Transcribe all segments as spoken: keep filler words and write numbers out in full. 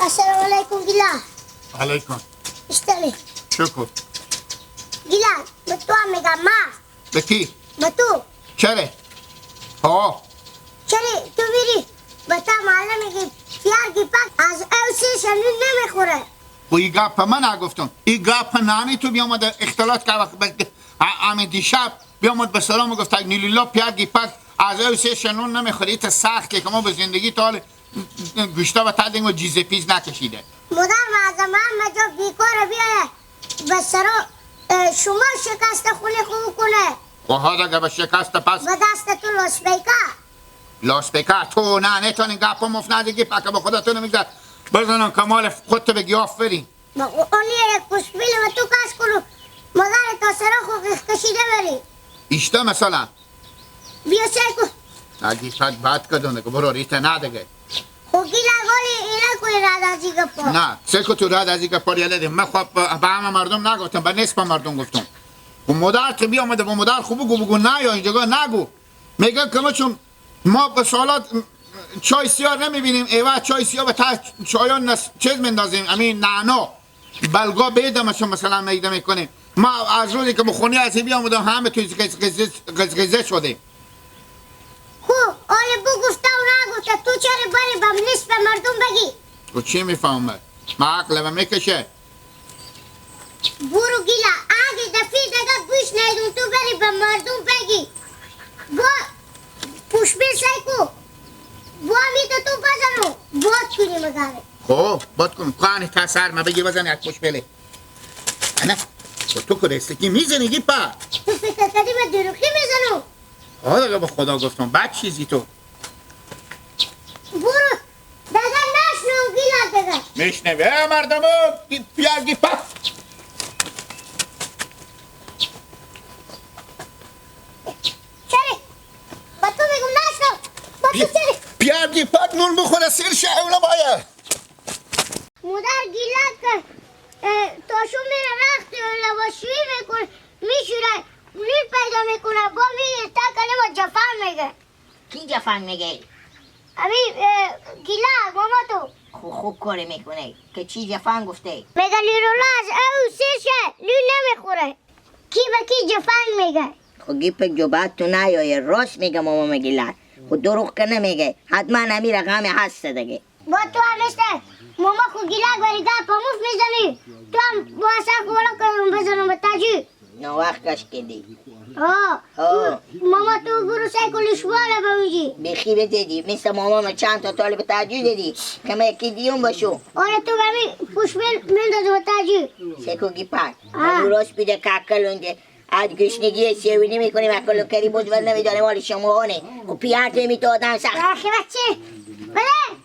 السلام علیکم گیلان. علیکم. اشتری. شکر. گیلان، به تو هم می‌گم ما. به کی؟ به تو. چره؟ ها. چره تو می‌ری؟ به تا معلم می‌گی، پیار گیپک از او سه شنون نمیخوره. خو ای گپ من نگفتم. ای گپ نانی تو بیامد اختلاط که وقت به، ه-، همین دیشب بیامد به سلام گفت، نیلیلا پیار گیپک از او سه شنون نمیخوره. ای تا سخت که ما به زندگی تا حال گوشتا و تا دنگ و جیز پیز نکشیده. مادر معظم همه جا بیکار بیایه. به سرا، اه، شما شکست خونی خو کنه. خو ها دگه به شکست پس. به دست تو لاسپیکر. لاسپیکر تو نه، نتونی گپ مفت نزدیکی پکه به خودتون می‌گذر. بزنم کمال خودت بگی آفرین. ما او-، اونی یک خوشبیل و تو کش کنو. مادر تا سرا خو قیخ کشیده بری. اشته مثلا. بیا سعی کن. اگه فقط بد کدونه که برو ریته ندگه. خو گیلان ولی اینا کوی رد از این گپا. نه، سه کو تو رد از این گپا یاله ده. من خو به، به همه مردم نگفتم، به نصف مردم گفتم. و مادر تو بیامده با مادر خو بگو، بگو نه یا اینجا نگو. میگه که ما چون ما به سالات چای سیاه نمیبینیم، ایوه چای سیاه به ته چایان نس-، چیز مندازیم، همین نعنا. بلگا بیدم شو مثلا میده می‌کنیم. ما از روزی که بخونی از این بیامدم همه توی قز-، قز-، قزقزه شدیم. خو، حالا بگفته و نگفته، تو چرا بری به نصف مردم بگی؟ و چی می‌فهمه؟ ما عقل به می‌کشه. برو گیلا، اگه دفعه دگه گوش نیدون تو بری به مردم بگی. با پوشبیل سیکو. با می تو تو بزنو. باد کنی مگاره. خو، باد کن. کانی تا سر ما بگیر بزن یک پوشبیله. انا، خو تو که رسکی می‌زنی گی پا. تو فکر کردی من دروغی می‌زنم؟ آه، دگه به خدا گفتم، بد چیزی تو. برو، دگه نشنو گیلا دگه. می‌شنوی، اه، مردم، گی-، پیاز گی پا. چرا؟ با تو می‌گم نشنو. با تو پی-، چرا؟ پیاز گی پاک نون بخوره، سیر شه، اونا باید. مادر گیلک، اه، تاشو میره رخت لواشویی می‌کنه، می‌شوره، نون پیدا می‌کنه، با میگه تا کلمه جفن میگه. کی جفن میگه؟ امی، اه، گیلک، ماما تو. خو، خو کاری می‌کنه که چی جفن گفته؟ میگه لیرولا از او سیر شه، نون نمیخوره. کی به کی جفنگ میگه؟ خو گیپ جو بعد تو نیایه، راست میگه ماما گیلک. خو دروغ که نمیگه، حتما امی رقم هست دگه. با تو هم اشته، ماما خو گیلک بری گپ مفت میزنی. تو هم با اصلا خورا کنم بزنم به تجی. نو وقت کش کدی. آه. آه. ماما تو برو سیکل شواله بمیجی. بیخی بزدی، مثل ماما من چند تا طالب تجی زدی که من یکی دیون بشو. آره تو بمی پوشبیل مندازو به تجی. سیکو گیپک. آه. من راست بیده کاکل اونجه. از گشنگی سیوی نمی‌کنیم، اکل و کری بود ول نمی‌دانیم، حال شما آنه. خو پیار تیمی تو آدم سخت. آخه بچه. بله.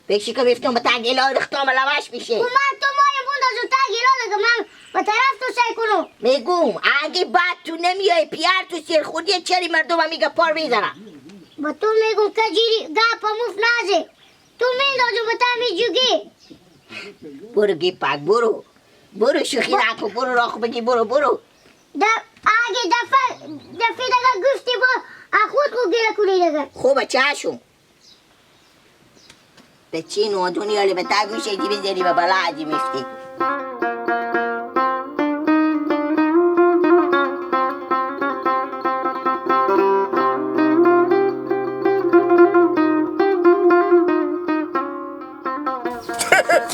بکشی که بیفتون به تا گیلا رختام لواش می‌شه. خو من تو ماری بوندازو تا گیلا دگه من به طرف تو سعی کنم. می‌گم، اگه بعد تو نمیای پیار تو سیر خودی چری مردم هم میگه پار می‌زنه. با تو می‌گم که جیری گپ مفت نازه. تو می‌دازو به تا می جوگی. برو گی پاک، برو. برو شوخی با- نکو، برو راه خو بگی، برو، برو. د-، اگه دفعه، دفعه دگه گفتی با، اه، خود خو گله کنی دگه. خوبه، چشم. به چی نو دنیا لی به تا گوشه دی بزنی به بلا عجی میفتی.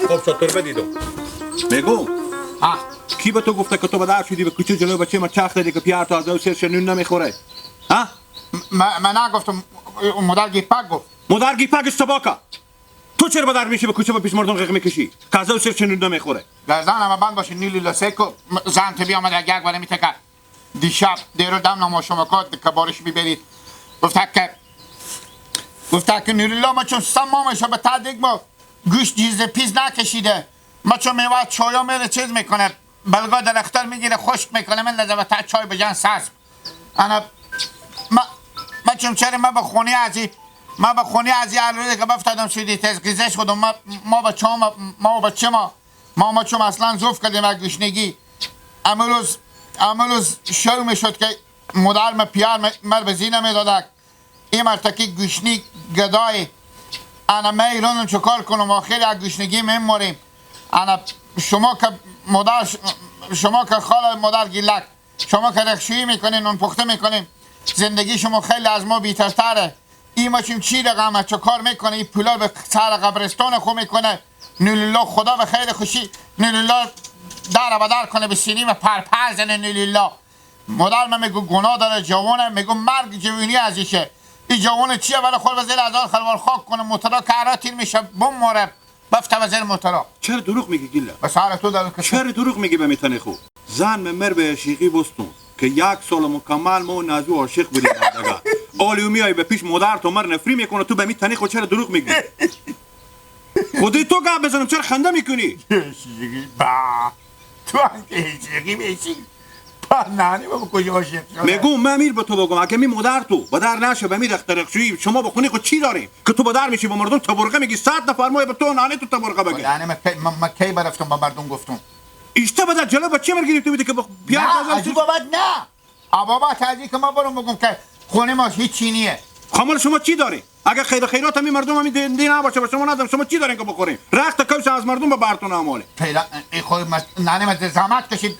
خب، شطور بدیدم. میگو، آه. کی به تو گفته که تو به در شدی به کوچه جلو بچه ما چرخ دادی که پیار تو از او سرش نون نمیخوره؟ ها؟ م-، من، من نگفتم، مادر گیپک گفت. مادر گیپک اشتباه کرد. تو چرا به در می‌شی به کوچه به پیش مردم غیغ می‌کشی که از او سرش نون نمیخوره؟ گردن همه بند باشه، نیلی لسیکو، م-، زن تو بیامد یک باره می‌تکه. دیشب دیرو دم نماز شما کات که بارش می‌برید. گفته که، گفته که نورالله ما چون سم ما می‌شه به تعدیق با. گوشت جیز پیز نکشیده. ما چون میوه چایا میره چیز می‌کنه، بلگا درختار می‌گیره، خشک می‌کنه، من لذت چای بجن ساز. انا ما، ما چون چره ما به خونی ازی، ما به خونی ازی هر روزی که بفتادم سودی تیز قیزش خودم، ما، ما به چام، ما به چما، ما، ما چون اصلاً زوف کردیم از گشنگی. امروز، امروز شو می‌شد که مادر ما پیار م-، مر به زینه می‌دادک. ای مرتکی گوشنی گدای. انا من ایرانم چه کار کنم؟ آخر یک گوشنگی میموریم. انا شما که مادر ش-، شما که خال مادر گیلک، شما که رخشویی می‌کنین، نون پخته می‌کنین، زندگی شما خیلی از ما بیترتره. ای ما چیم چی رقمه، چه کار می‌کنه؟ ای پولا به سر قبرستان خو می‌کنه. نولالله، خدا به خیر خوشی نولالله در به در کنه، به سینی و پرپر زنه نولالله. مادر من میگو گناه داره، جوانه، میگو مرگ جوونی ازیشه. این جوان چیه؟ ولی خود به زیر هزار خروار خاک کنه، موتورا که ارا تیر می‌شه، بموره، بفته به زیر موتورا. چرا دروغ میگی گیلک؟ به سر تو دارم که چرا دروغ میگی به میتنه خو؟ زن من مر به عشیقی بستون که یک سال مکمل ما و نازو عاشق بودیم همدیگه. آلی او میای به پیش مادر تو مر نفری می‌کنه، تو به میتنه خو چرا دروغ میگی؟ خودی تو گپ بزنم، چرا خنده می‌کنی؟ عشیقی با تو هم که عشیقی می‌شی. پا نانی بابا کجا عاشق شده؟ میگم، من میر به تو بگم، اگه می مادر تو به در نشه، به می رخت رخشویی، شما به خونی خود چی دارین که تو به در می‌شی، به مردم تبرقه می‌گی، صد نفر ما به تو نانی تو تبرقه بگه. خدا نه، من کی، من، من کی برفتم به مردم گفتم؟ ایشته به در جلو بچه مر گرفته بودی که به پیار نه، بازار از او چی؟ بابت نه. آ بابا، تا از این که ما برم بگم که خونه ما هیچی نیه. خامل شما چی داری؟ اگه خیر خیرات همی مردم همی دی، دی نباشه، به شما ندم، شما چی دارین که بخورین؟ رخت کوش از مردم به برتون اماله. پیدا، ای خود مس-، ننه مس-، زحمت کشید،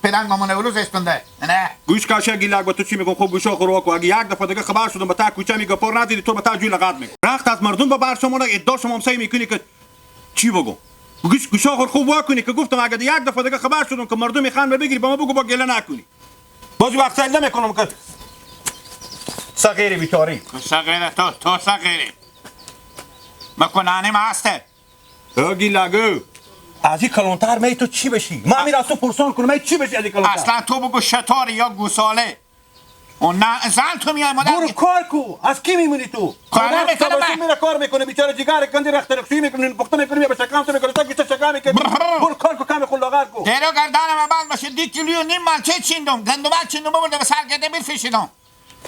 پلنگ مامان اولوز استنده. نه. گوش کاشه گیلک به تو چی میگم؟ خب گوشا خور واکو. اگه یک دفعه دیگه خبر شدم به تا کوچه می گپار ندیدی، تو به تا جوی لغت میگم. رخت از مردم به بر شما نه، ادعا شما همسایه می‌کنی که چی بگم؟ گوش، گوشا خور خوب واکنی که گفتم اگه یک دفعه دیگه خبر شدم که مردم خان به بگیری، به ما بگو با گله نکنی. باز وقت سیل نمی‌کنم که صغیر بیچاری. صغیر تو، تو صغیری. مکنانی ما هسته. او گیلگو. از این کلانتر می تو چی بشی؟ ما امیر از تو پرسان کنم، می چی بشی از این کلانتر؟ اصلاً تو بگو شطاری یا گوساله. و نه، زن تو میای مادر برو که کار کو. از کی میمونی تو؟ کار مادر نمی‌کنه تباشیر من. میره کار می‌کنه، بیچاره جیگر کندی رخت رخشویی می‌کنه، نون پخته می‌کنه، یا به شکم تو می‌کنه، تا گیسه شکم می‌کنه. برو کار کو، کم خود لاغر کو. دیرو گردن ما بند باشه، دی کیلو و نیم مالچه چیندم، گندمک چیندم، ببردم به سر گده بیل فشیدم.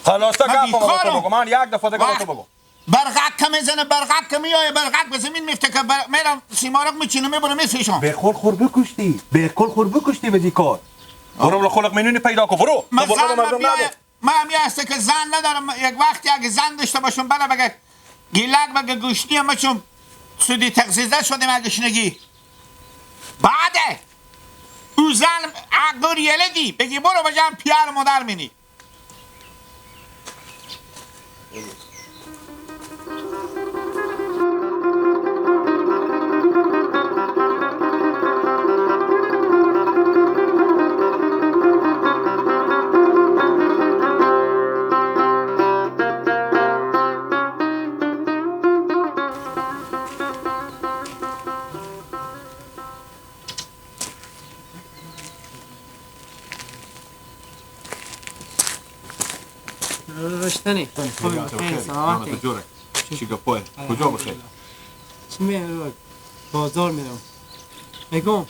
خلاص، من گپ بیکارم. بگو، من یک دفعه دیگه با تو بگو. برقک که می‌زنه، برقک که میایه، برقک به زمین میفته که بر-، میرم سیمارق میچینه، میبرم میفشم. به کل خور بکشتی، به کل خور بکشتی به زی کار. برو، برو خلق مینونی پیدا کو، برو. من تو برو، زن مردم من بیایه، نده. من همی هسته که زن ندارم، یک وقتی اگه زن داشته باشم، بله بگه، گیلک بگه گوشتی هم چون سودی تقزیزه شدیم اگه شنگی. بعده، او زن اگر یلدی، بگی برو بجم پیار مادر مینی. رشتنی. خوبی، بخیر، سلامتی. جوره. چی گپوه؟ کجا بخیر؟ چی می‌رم؟ بازار می‌رم. می‌گم،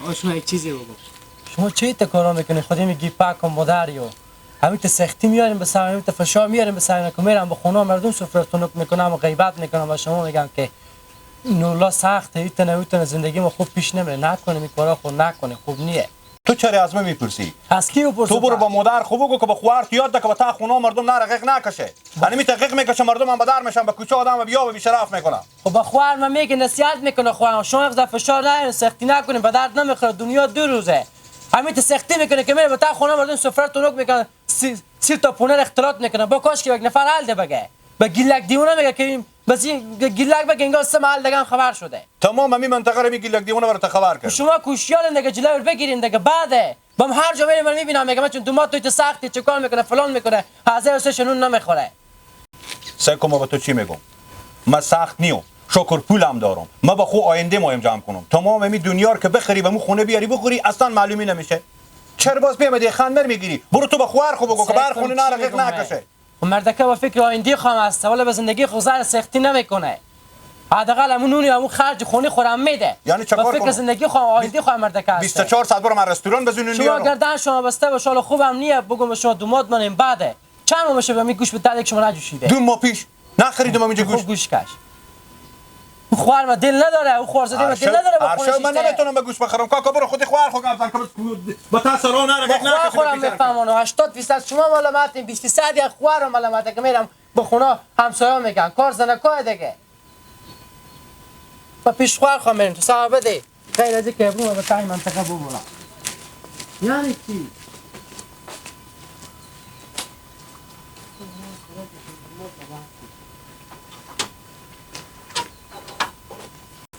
آقا، شما یک چیزی بگو. شما چی تا کارا می‌کنی؟ خودی میگی پاک و مادر یا. همی تا سختی میاریم به سر، همی تا فشار میاریم به سر، که میرم به خونه مردم سفره تنک می‌کنم و غیبت می‌کنم و شما می‌گم که نورلا سخته، ایتنه، اوتنه، زندگی ما خوب پیش نمیره. نکنیم این کارا، خود نکنیم، خوب نیه. تو چرا از من می‌پرسی؟ از کی بپرسم؟ تو برو با مادر خو بگو که به خواهر تو یاد ده که به تا خونه مردم نره غیق نکشه. یعنی می تا غیق می‌کشه، مردم هم به در می‌شن، به کوچه آدم به بیا و بی‌شرف می‌کنن. خب با خواهر من میگه، نصیحت می‌کنه خواهر. شما یک ذره فشار نیارین، سختی نکنین، به درد نمی‌خوره، دنیا دو روزه. همین تا سختی می‌کنه که میره به تا خونه مردم سفره تنک می‌کنه، سی، سی تا پونر اختلاط می‌کنه. با کاش که یک نفر حل ده بگه. به گیلک دیونه میگه که این، بس این گیلک بگه انگار سه محل دیگه هم خبر شده. تمام همین منطقه رو می گیلک دیونه برات خبر کرد. شما کوشیارین دیگه، جلو رو بگیرین دیگه. بعده بم هر جا میرم من می‌بینم، میگم چون دومات توی تو سختی، چه کار می‌کنه، فلان می‌کنه، هزار و سه شنون نمی‌خوره. سه کو ما به تو چی می‌گم؟ من سخت نیو، شکر پولم دارم. من به خو آینده مایم جمع کنم. تمام می دنیا رو که بخری به مو خونه بیاری بخوری، اصلاً معلومی نمیشه. چرا باز پیام دی خان مر می‌گیری؟ برو تو به خوار خو بگو که سه بر کو خونه چی نرقیق می‌گم من؟ نکشه. خب مردکه به فکر آینده خام است، ولی به زندگی خو زر سختی نمی‌کنه. حداقل همون نونی، همون خرج خونی خورم می‌ده. یعنی چه به کار فکر کنم؟ زندگی خو، آینده خو مردکه هسته. بیست و چار ساعت برم رستوران بزنین شما یا نه؟ گردن شما بسته باشه، حالا خوبم نیه، بگم به شما دومات منیم بعده. چند ماه می‌شه به می گوش به درد که شما نجوشیده؟ دو ماه پیش نخریدم همینجا گوش. خوب گوش کش. او خوار ما دل نداره، او خوار زده ما دل نداره، با خودش من نمی‌تونم به گوش بخرم. کاکا، برو خودی خوار خو گپ زن که بس با تا سرا نره، با خوار خورم می‌فهمانم. هشتاد فیصد شما ملامتین، بیست فیصد یک خوار ملامته که می‌رم به خونه همسایه می‌گن کار زنکای دیگه. و پیش خوار خو می‌ریم، تو سبب بده. غیر از اینکه ابرو به تای منطقه ببرم. یعنی چی؟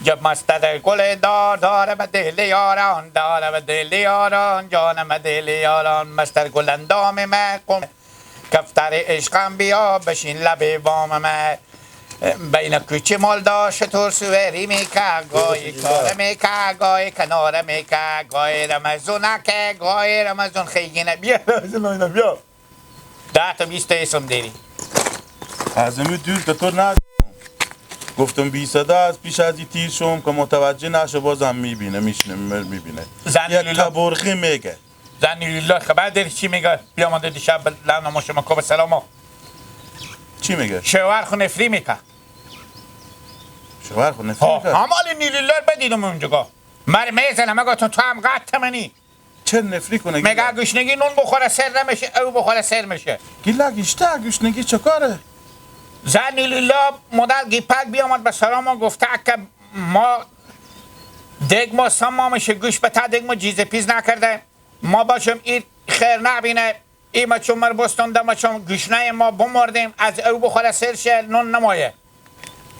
جب مستر گل دار داره به دل یاران، داره به دل یاران، جانم دل یاران، مستر گل اندام من قم. کفتر عشقم بیا بشین لب بام من. بین کوچه مال داشت تو سوری می‌که، گاهی کار می‌که، گاهی کنار می‌که، گاهی رمزونه که، گاهی رمزون خیگینه. بیا رمزون اینا بیا. ده تا بیست تا اسم داری. از امی دور که تو نه گفتم بیست صدا از پیش از این تیر شوم که متوجه نشه، بازم می‌بینه، می‌شنه، می‌بینه. زن یک لیلا. تبرخی میگه. زن لیلا خبر داری چی میگه؟ بیامده دیشب لعنه ما شما کو به سلاما. چی میگه؟ شوهر خو نفری می‌که. شوهر خو نفری ها، می‌که؟ همال نیلیلا رو بدیدم اونجا. مر می‌زنه، مگه تو، تو هم قد تمنی. چه نفری کنه؟ مگه گیلک؟ گشنگی نون بخوره سر نمیشه، او بخوره سر می‌شه. گیلک اشته گشنگی چه کاره؟ زن لیلا مدل گیپک بیامد به سلام و گفته که ما دگ ما سما می‌شه، گوش به تا دگ ما جیز پیز نکرده. ما باشم ایر خیر نبینه. ای مچو مر بستن ده مچو گشنه ما بمردیم، از او بخوره سر شه نون نمایه.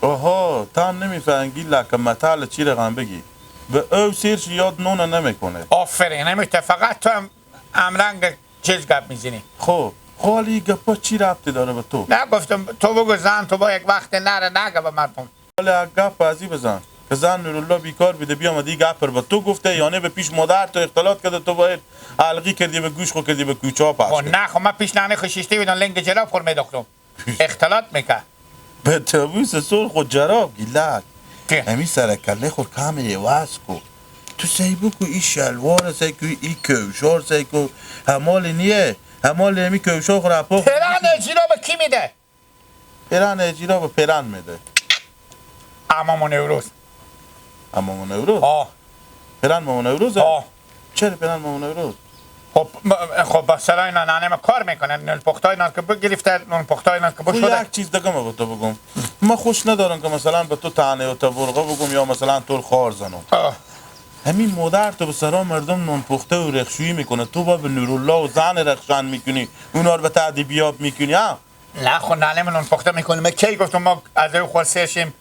آها، تا نمی‌فهمی گیلک که متل چی رقم بگی. به او سیر شی یاد نون نمی‌کنه. آفرین، همیشه فقط تو هم همرنگ چیز گپ می‌زنی. خب، خب، حالا این گپا چی ربطی داره به تو؟ نه، گفتم تو بگو زن تو با یک وقت نره نگه به مردم. حالا یک گپ ازی بزن که زن نورالله بیکار بوده، بیامد این گپ رو به تو گفته، یعنی به پیش مادر تو اختلاط کرده، تو باید حلقی کردی به گوش خو کردی به کوچه ها پخش خب کردی. نه، خب من پیش ننه خو شیشته بیدم لنگ جلاب خور می‌داختم. اختلاط می‌کرد. به طاووس سرخ و جراب گیلک. چه؟ همی سر کله خور کم عوض کو. تو سی بو کو ای شلوار سی کو ای کوشار سی کو. همال نیه. همال همی کوشار خور اپا خور. پلان اجرا به کی می‌ده؟ پلان اجرا به پلان می‌ده. امام نوروز. امام نوروز؟ آه. پلان ماما نوروزه؟ آه. چرا پلان ماما نوروز؟ خب، م-، خب، مثلاً اینا ننه ما کار می‌کنن، نون پخته اینا که بگرفته، نون پخته اینا که خب، بشوره. یک چیز دیگه ما به تو بگم. ما خوش ندارم که مثلاً به تو طعنه و تبرقه بگم یا مثلاً تو رو خوار زنم. آه. همین مادر تو به سرا مردم نون پخته و رخشویی می‌کنه، تو با به نورالله و زن رخشن می‌کنی، اونا رو به تهدیبیاب می‌کنی، ها؟ نه، خو ننه من نون پخته می‌کنه. من کی گفتم ما از او خور سیر شیم،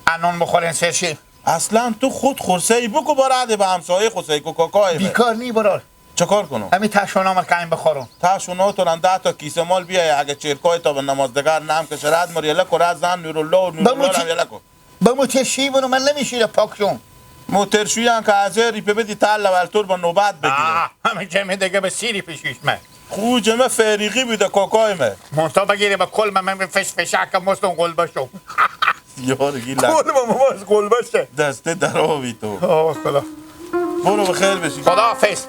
ا نون بخورین سیر شیم؟ اصلاً تو خود خورسه‌ای بکو، با رد به همسایه خو سیکو کاکای من. بیکار نی برار. چه کار کنم؟ همی تشونا مر کاین بخورم. تشونا تو رن ده تا کیسه مال بیای، اگه چرکای تا به نماز دگر نم که شرط مر یله کو، رد زن نورالله و نورالله بمو چی؟ رم یله کو. بمو چه شی برو، من نمی‌شیره پاک شم. موترشویان که هزار ریپه بدی، تا لول تور با نوبت بگیره. آه، همین جمعه دیگه به سی ریپه شیش مه. خو جمعه فریقی بوده کاکای مه. مونتا بگیره به کل مه، من فش فشک مستون قلبه شو. یار گیلک. کل مه ماما از قلبه شه. دسته در آبی تو. آه، خدا. برو به خیر بشی. خدا حافظ.